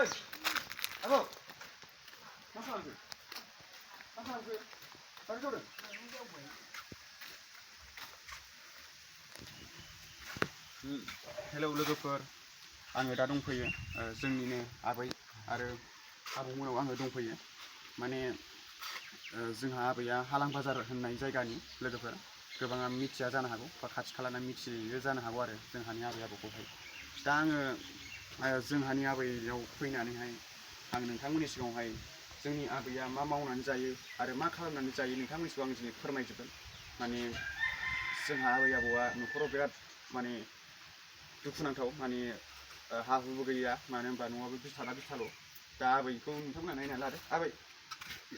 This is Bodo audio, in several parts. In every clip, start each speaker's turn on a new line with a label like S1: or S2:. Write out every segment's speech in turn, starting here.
S1: Oi, Abo, मा खालामखो? मा खालामखो? मारै जौदों? हेलौ लोगोफोर, आङो दा दंफैयो जोंनिनो आबै आरो आबौमोनाव आङो दंफैयो। माने जोंहा आबैया हालां बाजार होननाय जायगानि लोगोफोर, गोबाङा मिथिया जानो हागौ बा खाथि खालाना मिथियो जानो हागौ आरो जोंहानि आबै आबौखौहाय। दा आङो जोंहानि आबैयाव फैनानैहाय आं नोंथांमोननि सिगाङावहाय जोंनि आबैया मा मावनानै जायो आरो मा खालामनानै जायो नोंथांमोननि सिगाङाव आं दिनै फोरमायजोबगोन। माने जोंहा आबै आबौआ न'खराव बिराद माने दुखुनांथाव, माने हा हुबो गैया, मानो होनबा न'आबो बिथाना बिथाल'। दा आबैखौ नोंथांमोना नायना लादो। आबै,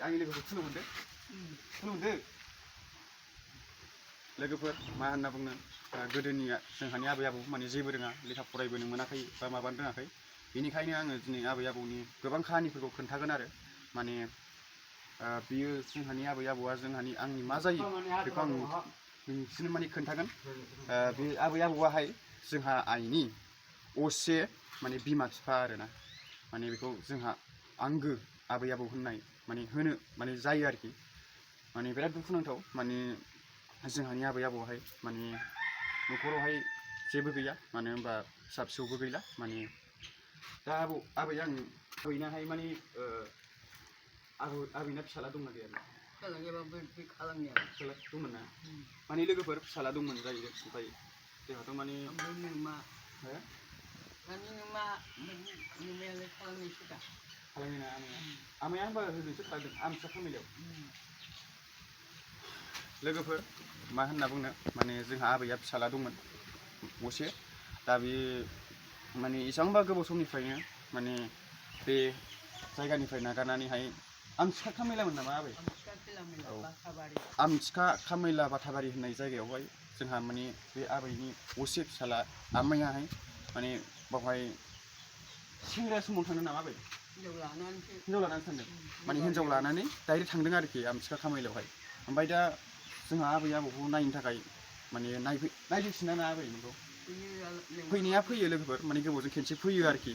S1: आंनि लोगोखौ खुलुमदो। खुलुमदो लोगोफोर, मा होनना बुंनो, गोदोनिया जोंहानि आबै आबौ माने जेबो रोङा, लेखा फरायबोनो मोनाखै बा माबानो रोङाखै। बेनिखायनो आङो दिनै आबै आबौनि गोबां खाहानिफोरखौ खोन्थागोन आरो माने बियो जोंहानि आबै आबौआ जोंहानि आंनि मा जायो बेखौ आं नोंसोरनो माने खोन्थागोन। बे आबै आबौआहाय जोंहा आइनि असे माने बिमा बिफा आरोना, माने बेखौ जोंहा आंगो आबै आबौ होननाय माने होनो माने जायो आरोखि। माने बिराद दुखुनांथाव, माने जोंहानि आबै आबौआहाय माने न'खरावहाय जेबो गैया, मानो होनबा फिसा फिसौबो गैला। माने दा आबै आं आबैनाहाय माने आबैना फिसाला दंना गैया? फिसाला दंमोन ना? माने लोगोफोर फिसाला दंमोन जायो, ओमफ्राय जोंहाथ' माने खालामोना आमाया होनबा होजोंसो खालामदों आमसा खामानियाव। लोगोफोर, मा होनना बुंनो, माने जोंहा आबैया फिसाला दंमोन असे। दा बे माने एसेबांबा गोबाव समनिफ्रायनो माने बे जायगानिफ्राय नागारनानैहाय आमथिखा खामेलामोन नामा आबै? आमथिखा खामेला बाथाबारि होननाय जायगायावहाय जोंहा माने बे आबैनि असे फिसाला आमायाहाय माने बावहाय सेंग्रा समाव थांदों नामा आबै? हिनजाव लानानै थांदों, माने हिनजाव लानानै डाइरेक्ट थांदों आरोखि आमथिखा खामेलायावहाय। ओमफ्राय दा जोंहा आबै आबौखौ नायनो थाखाय माने नायफैफिना ना आबै नोंखौ? फैनाया फैयो लोगोफोर, माने गोबावजों खेनसे फैयो आरोखि।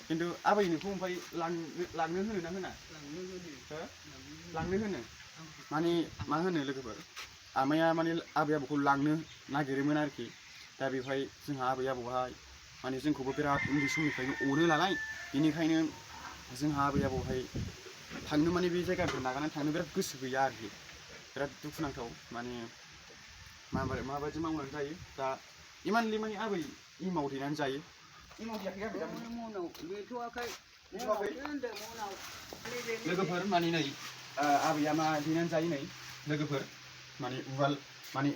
S1: खिन्थु आबै नोंखौ ओमफ्राय लांनो होनो ना होना? लांनो होनो, माने मा होनो लोगोफोर, आमाया माने आबै आबौखौ लांनो नागिरोमोन आरोखि। दा बेवहाय जोंहा आबै आबौहाय माने जोंखौबो बिराद उन्दै समनिफ्रायनो अनो नालाय, बेनिखायनो जोंहा आबै आबौहाय थांनो माने बे जायगानिफ्राय नागारनानै थांनो बिराद गोसो गैया आरोखि। बिराद दुखुनांथाव, माने माबायदि मावनानै जायो दा इमानलि माने आबै इमाव देनानै जायो। इमाव देयाखै आबै? लोगोफोर, माने नै आबैया मा देनानै जायो नै लोगोफोर, माने उवाल माने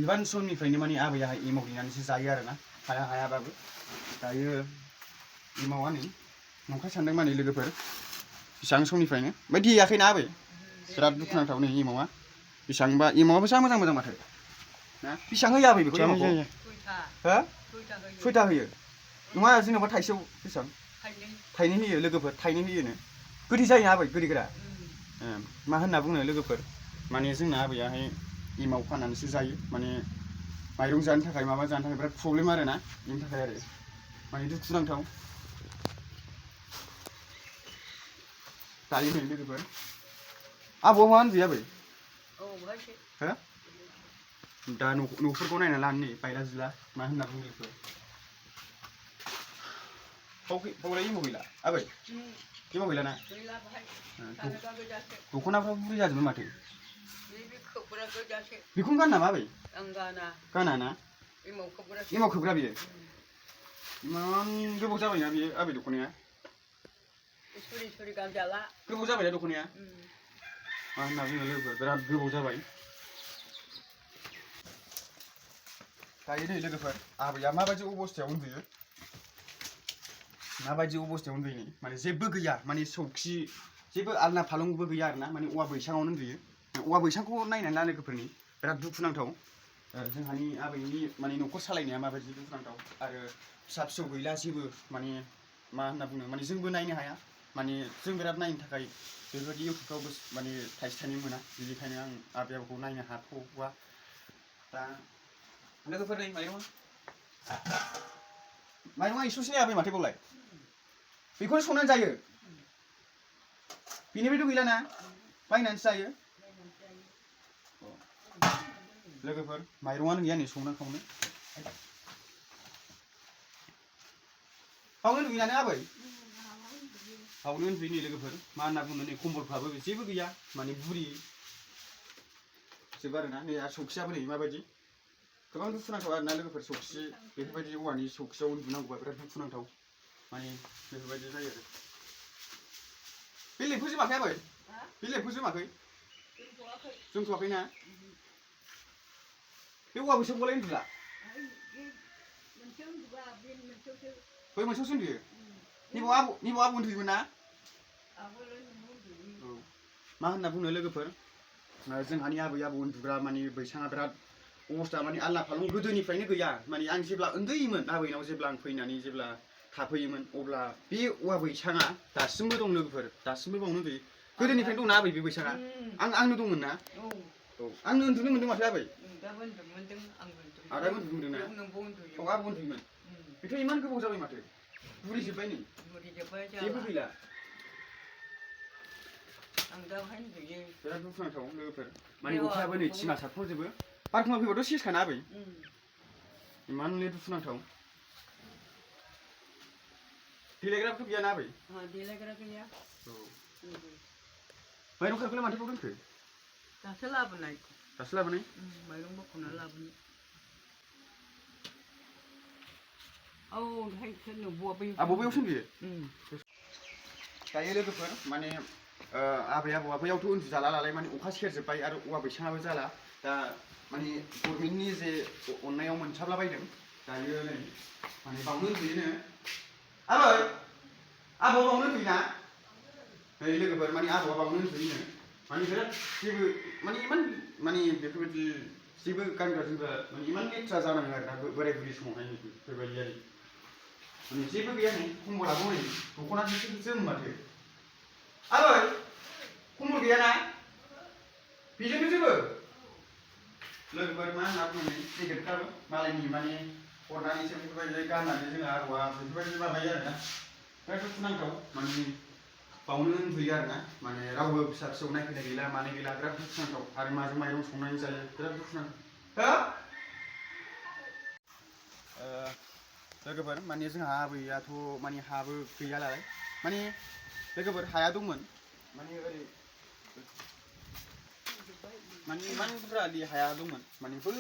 S1: इमान समनिफ्रायनो माने आबैयाहाय इमाव देनानैसो जायो आरोना, हायाबाबो। दायो इमावा नै नंखाय सानदों माने लोगोफोर, बेसेबां समनिफ्रायनो ओमफ्राय देयाखैना आबै? बिराद दुखुनांथाव नै इमावा। बेसेबांबा इमावा बेसेबां मोजां मोजां माथो ना? बेसेबां होयो आबै बेखौ इमावखौ? हो? 6था होयो? नङा, जेनेबा थाइसेयाव बेसेबां? थाइनै होयो लोगोफोर, थाइनै होयोनो। गोदै जायो आबै, गोदै गोरा। मा होनना बुंनो लोगोफोर, माने जोंना आबैयाहाय इमाव फाननानैसो जायो, माने माइरं जानो थाखाय माबा जानो थाखाय बिराद प्रब्लेम आरोना, बेनि थाखाय आरो माने दुखुनांथाव। दायो नै लोगोफोर, आबौआ मा होनदों आबै? हो? दा न'फोरखौ नायना लानो नै बायला जिला, मा होनना बुङो बेखौ? बावलाय इमाव गैला आबै? इमाव गैला ना? दख'नाफ्राबो बुरै जाजोबबाय माथो। बेखौनो गानो नामा आबै? गाना ना? इमाव खोबग्रा बियो? इमान गोबाव जाबायना बियो आबै दख'नाया? गोबाव जाबायना दख'नाया? मा होनना बुङो लोगोफोर, बिराद गोबाव जाबाय। दायो नै लोगोफोर, आबैया माबायदि अबस्थायाव उन्दुयो, माबायदि अबस्थायाव उन्दुयो, माने जेबो गैया, माने सौखि जेबो आलना फालंबो गैया आरोना, माने औवा बैसाङावनो उन्दुयो। औवा बैसांखौ नायनानै ला लोगोफोरनि, बिराद दुखुनांथाव। जोंहानि आबैनि माने न'खर सालायनाया माबायदि दुखुनांथाव, आरो फिसा फिसौ गैला जेबो, माने मा होनना बुङो, माने जोंबो नायनो हाया, माने जों बिराद नायनो थाखाय बेफोरबायदि इउटुबफ्रावबो माने थाइसे थाइनै मोना, बेनिखायनो आं आबै आबौखौ नायनो हाथ'वा। दा लोगोफोर नै माइरंआ एसेल'सै आबै माथो बावलाय? बेखौनो संनानै जायो बेनिफ्रायथ' गैलाना बायनानैसो जायो लोगोफोर माइरंआनो गैया नै संनो खावनो बावनो उन्दुयोना आबै बावनो उन्दुयो नै लोगोफोर मा होनना बुङो नै कम्बलफ्राबो जेबो गैया माने बुरि जोबो आरोना नै आरो सौखियाबो नै माबायदि गोबां दुखुनांथाव आरोना लोगोफोर सौखि बेफोरबायदि औवानि सौखियाव उन्दुनांगौबा बिराद दुखुनांथाव माने बेफोरबायदि जायो आरो बे लेम्फौ जोमाखै आबै बे लेम्फौ जोमाखै जोमथ'वाखैना बे औवा बैसांखौलाय उन्दुला बै मोनसेयावसो उन्दुयो निबाव आबौ उन्दुयोमोन ना औ मा होनना बुंनो लोगोफोर जोंहानि आबै आबौ उन्दुग्रा माने बैसाङा बिराद अबस्था माने आलना फालं गोदोनिफ्रायनो गैया माने आं जेब्ला उन्दैमोन आबैनाव जेब्ला आं फैनानै जेब्ला थाफैयोमोन अब्ला बे औवा बैसाङा दासिमबो दं लोगोफोर दासिमबो बावनो उन्दुयो गोदोनिफ्रायनो दंना आबै बे बैसाङा आंनो दंमोन ना औ आंनो उन्दुनो मोन्दों माथो आबै आदाबो उन्दुनो मोन्दों ना औ आबो उन्दुयोमोन बेथ' इमान गोबाव जाबाय माथो बुरिजोब्बाय नै जेबो गैला बिराद दुखुनांथाव लोगोफोर माने अखायाबो नै थिङा सारफ्रावजोबो बारहुंखा फैबाथ' सेसखाना आबै इमानले दुखुनांथाव देलायग्राबोथ' गैयाना आबै
S2: देलायग्रा गैया
S1: औ माइरं खारखौलाय माथो बाव दोनखो
S2: दासो लाबोनाय माइरं बख'ना लाबोनाय औ दाहाय सोरनो
S1: आबौ बैयाव सोंबियो दायो लोगोफोर माने आबै आबौआ बैयावथ' उन्दुजाला नालाय माने अखा सेरजोब्बाय आरो औवा बैसाङाबो जाला दा माने गभर्नमेन्टनि जे अननायाव मोनसाबला बायदों दायो नै माने बावनो उन्दुयोनो आबै आबौ बावनो उन्दुयोना नै लोगोफोर माने आबौआ बावनो उन्दुयोनो माने बिराद जेबो माने इमान माने बेफोरबायदि जेबो गानग्रा जोमग्रा माने इमान लेथ्रा जानाङो आरोना बोराय बुरि समावहाय बेफोरबायदि आरो माने जेबो गैया नै कम्बलाबो नै दख'नाजोंसो जोमो माथो आबै कम्बल गैयाना बेजोंनो जोबो लोगोफोर मा होनना बुङो जेकेटफ्राबो मालायनि माने हरनानैसो बेफोरबायदि गाननानै जोंहा आबौआ बेफोरबायदि माबायो आरोना बिराद दुखुनांथाव माने बावनो उन्दुयो आरोना माने रावबो फिसा फिसौ नायफैनाय गैला मानाय गैला बिराद दुखुनांथाव आरो माजों माइरं संनानै जायो बिराद दुखुनांथाव लोगोफोर माने जोंहा आबैयाथ' माने हाबो गैया नालाय माने लोगोफोर हाया दंमोन माने ओरै माने इमान बुरजालि हाया दंमोन माने बै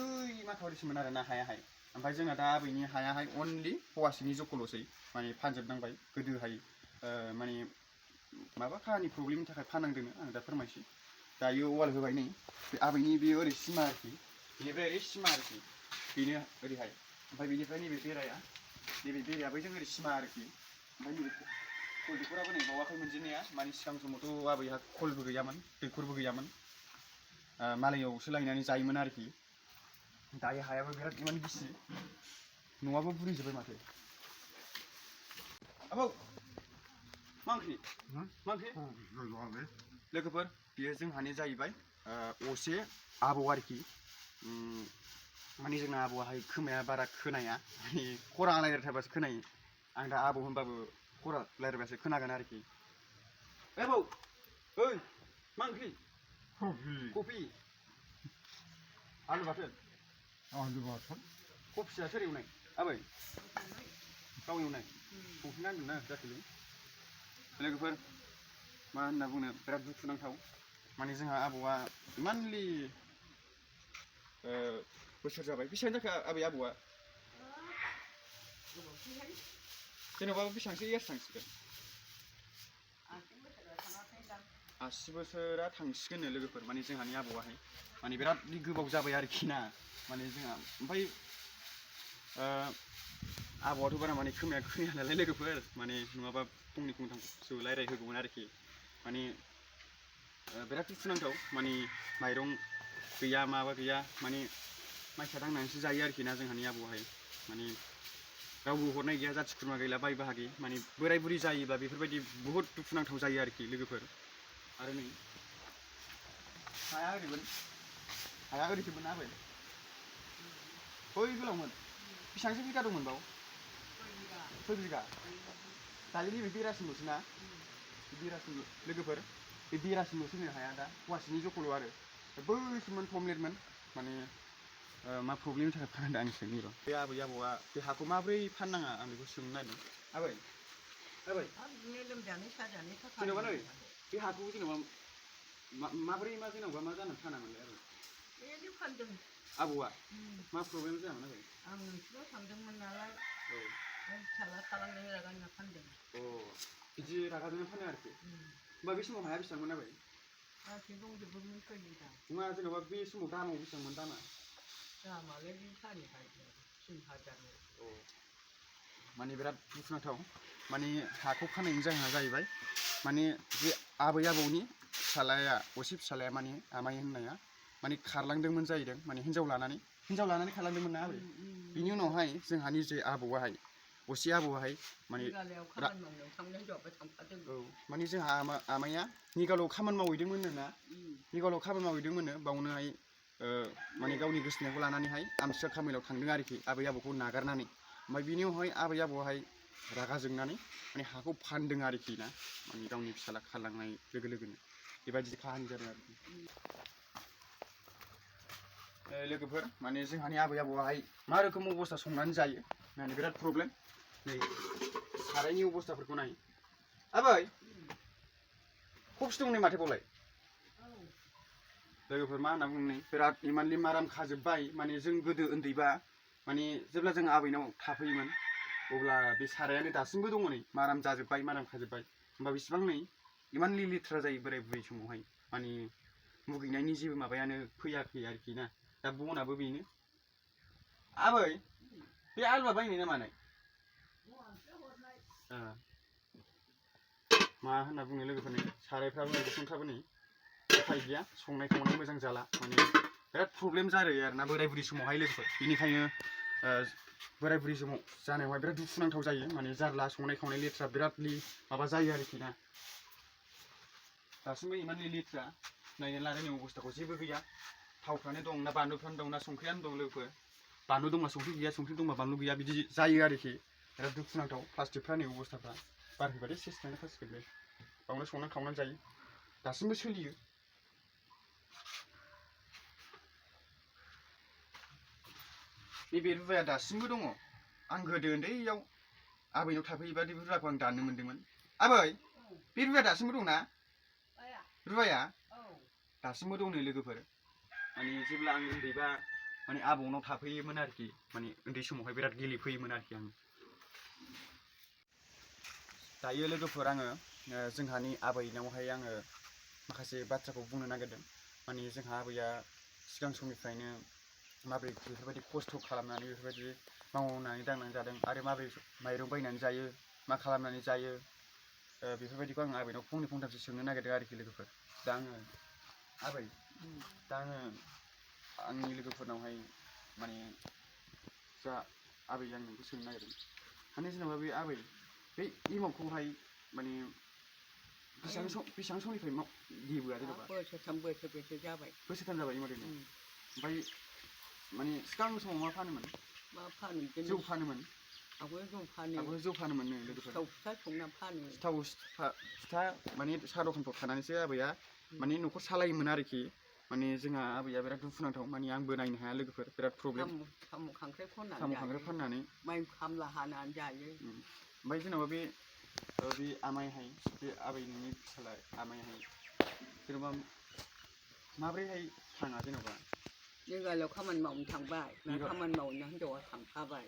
S1: माथावरिसोमोन आरोना हायाहाय ओमफ्राय जोंना दा आबैनि हायाहाय अनलि हौवासेनि जखल'सै माने फानजोबनांबाय गोदोहाय माने माबा खाहानि प्रब्लेमनि थाखाय फाननांदोंनो आं दा फोरमायसै दायो वाल होबाय नै बे आबैनि बेयो ओरै सिमा आरोखि बेनिफ्राय ओरै सिमा आरोखि बेनो ओरैहाय ओमफ्राय बेनिफ्राय नैबे बेराया नैबे बेराया बैजों ओरै सिमा आरोखि ओमफ्राय नैबे खल दैखराबो नै बावाखै मोनजेननाया माने सिगां समावथ' आबैहा खलबो गैयामोन दैखरबो गैयामोन मालायावसो लायनानै जायोमोन आरोखि दायो हायाबो बिराद इमान गिसि न'आबो बुरिजोब्बाय माथो आबौ मा ओंख्रि लोगोफोर बियो जोंहानि जाहैबाय असे आबौ आरोखि माने जोंना आबौआहाय खोमाया बारा खोनाया माने खरा रायज्लायथारबासो खोनायो आं दा आबौ होनबाबो खरा रायज्लायबासो खोनागोन आरोखि आबौ ओइ मा ओंख्रि कफि आलु बाथोन कफिया सोर एवनाय आबै गाव एवनाय संख्रि नांदोंना जाखिलै लोगोफोर मा होनना बुंनो बिराद दुखुनांथाव माने जोंहा आबौआ इमानलि बोसोर जाबाय बेसेबां जाखो आबै आबौआ जेनेबा बेसेबांसो इयार्स थांसिगोन 80 बोसोरा थांसिगोननो लोगोफोर माने जोंहानि आबौआहाय माने बिराद गोबाव जाबाय आरोखि ना माने जोंहा ओमफ्राय आबौआथ' बारा माने खोमाया खोनाया नालाय लोगोफोर माने नङाबा फंनै फंथामसो रायज्लायहोगौमोन आरोखि माने बिराद दुखुनांथाव माने माइरं गैया माबा गैया माने माइसा दांनानैसो जायो आरोखि ना जोंहानि आबौआहाय माने रावबो हरनाय गैया जाथि खुरमा गैला बाय बाहागि माने बोराय बुरि जायोब्ला बेफोरबायदि बहुद दुखुनांथाव जायो आरोखि लोगोफोर आरो नै हाया ओरैसोमोन आबै बै गोलावमोन बेसेबांसो बिगा दंमोन बाव 6 बिगा दायो नैबे बेरासिमल'सो ना बेरासिमल' लोगोफोर बे बेरासिमल'सो होनो हाया दा हौवासिनि जखल' आरो बैसिममोन कमप्लिटमोन माने मा प्रब्लेमनि थाखाय फानदों आं सोंनि र' बे आबै आबौआ बे हाखौ माब्रै फाननाङा आं बेखौ सोंनो नागिरदों आबै आबै
S2: बिदिनो लोमजानाय साजानाय थाखा
S1: जेनेबा नै बे हाखौ जेनेबा माब्रै मा जेनेबा मा जानानै फानामोनलाय आबै
S2: बेनो फानदों
S1: आबौआ मा प्रब्लेम जायामोन आबै
S2: आं नोंसोरनाव थांदोंमोन नालाय
S1: औ
S2: फिसाला थालांनाय रागाजों फानदों
S1: अ बिदि रागाजोंनो फानो आरोखि होमबा बे समाव हाया बेसेबांमोन आबै
S2: गासै दंजोबोमोन फैयोदा
S1: नङा जेनेबा बे समाव दामाव बेसेबांमोन दामा
S2: दामालाय बे फारिहाय 3000
S1: अ माने बिराद दुखुनांथाव माने हाखौ फाननायनि जाहोना जाहैबाय माने बे आबै आबौनि फिसालाया असे फिसालाया माने आमाइ होननाया माने खारलांदोंमोन जाहैदों माने हिन्जाव लानानै खारलांदोंमोन ना आबै बिनि उनावहाय जोंहानि जे आबौआहाय असे आबौआहाय माने औ माने जोंहा आमाइया निगालाव खामानि मावहैदोंमोन ना निगालाव खामानि मावहैदोंमोननो बावनोहाय माने गावनि गोसोथोनायखौ लानानैहाय आमथिसुवा खामानियाव थांदों आरोखि आबै आबौखौ नागारनानै ओमफ्राय बिनि उनावहाय आबै आबौआहाय रागा जोंनानै माने हाखौ फानदों आरोखि ना माने गावनि फिसाला खारलांनाय लोगो लोगोनो बेबायदि काहानि जादों आरोखि लोगोफोर माने जोंहानि आबै आबौआहाय मा रोखोम अबस्था संनानै जायो माने बिराद प्रब्लेम नै सारायनि अबस्थाफोरखौ नाय आबै खफि दं नै माथो बावलाय लोगोफोर मा होनना बुंनो बिराद इमानलि माराम खाजोब्बाय माने जों गोदो उन्दैबा माने जेब्ला जों आबैनाव थाफैयोमोन अब्ला बे सारायानो दासिमबो दङ नै माराम जाजोब्बाय माराम खाजोब्बाय होमबा बेसेबां नै इमानलि लेथ्रा जायो बोराय बुरै समावहाय माने मुगैनायनि जेबो माबायानो फैयाखै आरोखि ना दा बनाबो बेनो आबै बे आलुआ बायनाय ना मानाय मा होनना बुङो लोगोफोरनि सारायफ्राबो बथनफ्राबो नै उफाय गैया संनाय खावनाय मोजां जाला माने बिराद प्रब्लेम जायो आरोना बोराय बुरै समावहाय लोगोफोर बेनिखायनो बोराय बुरै समाव जानायावहाय बिराद दुखुनांथाव जायो माने जारला संनाय खावनाय लेथ्रा बिरादलि माबा जायो आरोखि ना दासिमबो इमानलि लेथ्रा नायनो लानायनि अबस्थाखौ जेबो गैया थावफ्रानो दं ना बानलुफ्रानो दं ना संख्रियानो दं लोगोफोर बानलु दंबा संख्रि गैया संख्रि दंबा बानलु गैया बिदि जायो आरोखि बिराद दुखुनांथाव प्लास्टिकफ्रा नै अबस्थाफ्रा बार फैबाथाय सेस थांनो प्लास्टिक बे बावनो संनानै खावनानै जायो दासिमबो सोलियो नैबे रुवाया दासिमबो दङ आं गोदो उन्दैयाव आबैनाव थाफैयोबा बे रुवाखौ आं दाननो मोन्दोंमोन आबै बे रुवाया दासिमबो दं ना रुवाया दासिमबो दं नै लोगोफोर माने जेब्ला आं उन्दैबा माने आबौनाव थाफैयोमोन आरोखि माने उन्दै समावहाय बिराद गेलेफैयोमोन आरोखि आं दायो लोगोफोर आङो जोंहानि आबैनावहाय आङो माखासे बाथ्राखौ बुंनो नागिरदों माने जोंहा आबैया सिगां समनिफ्रायनो माबोरै बेफोरबायदि खस्थ' खालामनानै बेफोरबायदि मावनानै दांनानै जादों आरो माबोरै माइरं बायनानै जायो मा खालामनानै जायो बेफोरबायदिखौ आं आबैनाव फंनै फंथामसो सोंनो नागिरदों आरोखि लोगोफोर दा आङो आबै दा आङो आंनि लोगोफोरनावहाय माने जा आबै आं नोंखौ सोंनो नागिरदों माने जेनेबा बे आबै बे एमावखौहाय माने बेसेबां समनिफ्राय देबोआ जेनेबा
S2: बोसोरथाम जाबाय
S1: एमाव देनो ओमफ्राय माने सिगां समाव मा फानोमोन जौ फानोमोन आगोल जौ फानोमोन नो लोगोफोर
S2: फिथा संना फानो
S1: फिथा माने साहा दखानफ्राव थानानैसो आबैया माने न'खर सालायोमोन आरोखि माने जोंहा आबैया बिराद दुखुनांथाव माने आंबो नायनो हाया लोगोफोर बिराद प्रब्लेम
S2: साम' खांख्राइ
S1: फाननानै
S2: माइ खामला हानानै जायो
S1: ओमफ्राय जेनेबा बे आमाइहाय बे आबैनि फिसाला आमाइहाय जेनेबा माब्रैहाय थाङा जेनेबा
S2: निगालाव खामानि मावनो थांबाय खामानि मावनो हिनजावा थांफाबाय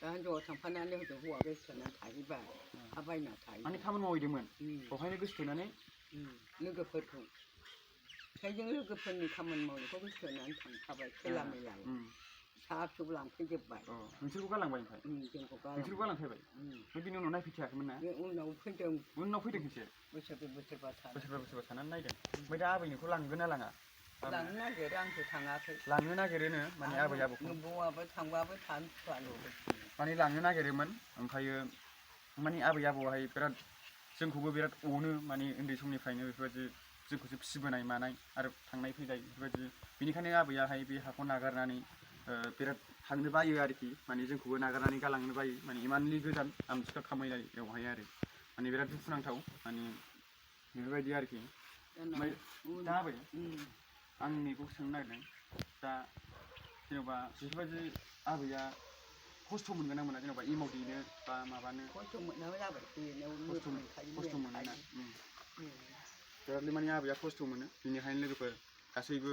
S2: दा हिनजावा थांफानानै हजों हौवा गोसोथोनानै थाहैबाय हा बायना थाहैबाय
S1: माने खामानि मावहैदोंमोन बेवहायनो गोसोथोनानै
S2: लोगोफोरखौ फिसाइजों लोगोफोरनि खामानि मावनायखौ गोसोथोनानै थांफाबाय खोला मेलायाव फिसा फिसौ लांफैजोब्बाय
S1: नोंसोरखौ गालांबाय ओमफ्राय
S2: जोंखौ
S1: नोंसोरखौ गालांफैबाय ओमफ्राय बिनि उनाव नायफैखायाखैमोन ना
S2: उनाव फैदों
S1: खनसे बोसोरबा थानानै नायदों ओमफ्राय दा आबैनिखौ लांगोन ना लाङा
S2: लांनो नागिरो आंसो थाङाखै
S1: लांनो नागिरोनो माने आबै आबौखौ
S2: नोंबौआबो थांबाबो थानो सुखुवानो
S1: माने लांनो नागिरोमोन ओमफ्रायो माने आबै आबौआहाय बिराद जोंखौबो बिराद अनो माने उन्दै समनिफ्रायनो बेफोरबायदि जोंखौसो फिसिबोनाय मानाय आरो थांनाय फैनाय बेफोरबायदि बेनिखायनो आबैयाहाय बे हाखौ नागारनानै बिराद थांनो बायो आरोखि माने जोंखौबो नागारनानै गालांनो बायो माने इमानलि गोजान आमथिसुवा खामायनायावहाय आरो माने बिराद दुखुनांथाव माने बेफोरबायदि आरोखि ओमफ्राय दा आबै आं नैखौ सोंनो नागिरदों दा जेनेबा बेफोरबायदि आबैया खस्थ' मोनगोन ना मोना जेनेबा एमाव देनो बा माबानो
S2: खस्थ' मोननांगौ जाबाय देनायाव
S1: खस्थ' मोनोना बिरादनो माने आबैया खस्थ' मोनो बेनिखायनो लोगोफोर गासैबो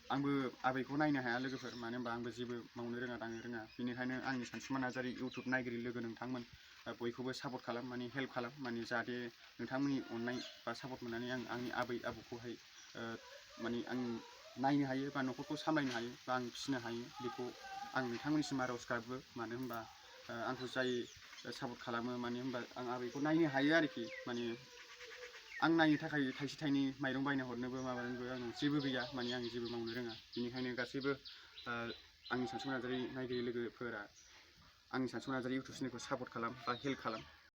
S1: आंबो आबैखौ नायनो हाया लोगोफोर मानो होनबा आंबो जेबो मावनो रोङा दांनो रोङा बेनिखायनो आंनि सानसुमा नार्जारि इउटुब नायगिरि लोगो नोंथांमोन बयखौबो सापर्ट खालाम माने हेल्प खालाम माने जाहाथे नोंथांमोननि अननाय बा सापर्ट मोननानै आं आंनि आबै आबौखौहाय माने आं नायनो हायो बा न'खरखौ सामलायनो हायो बा आं फिसिनो हायो बेखौ आं नोंथांमोननिसिम आर'ज गाबो मानो होनबा आंखौ जाय सापर्ट खालामो मानो होनबा आं आबैखौ नायनो हायो आरोखि माने आं नायनो थाखाय थाइसे थाइनै माइरं बायना हरनोबो माबानोबो आं जेबो गैया माने आं जेबो मावनो रोङा बेनिखायनो गासैबो आंनि सानसुमा नार्जारि नायगिरि लोगोफोरा आंनि सानसुमा नार्जारि इउटुब चेनेलखौ सापर्ट खालाम बा हेल्प खालाम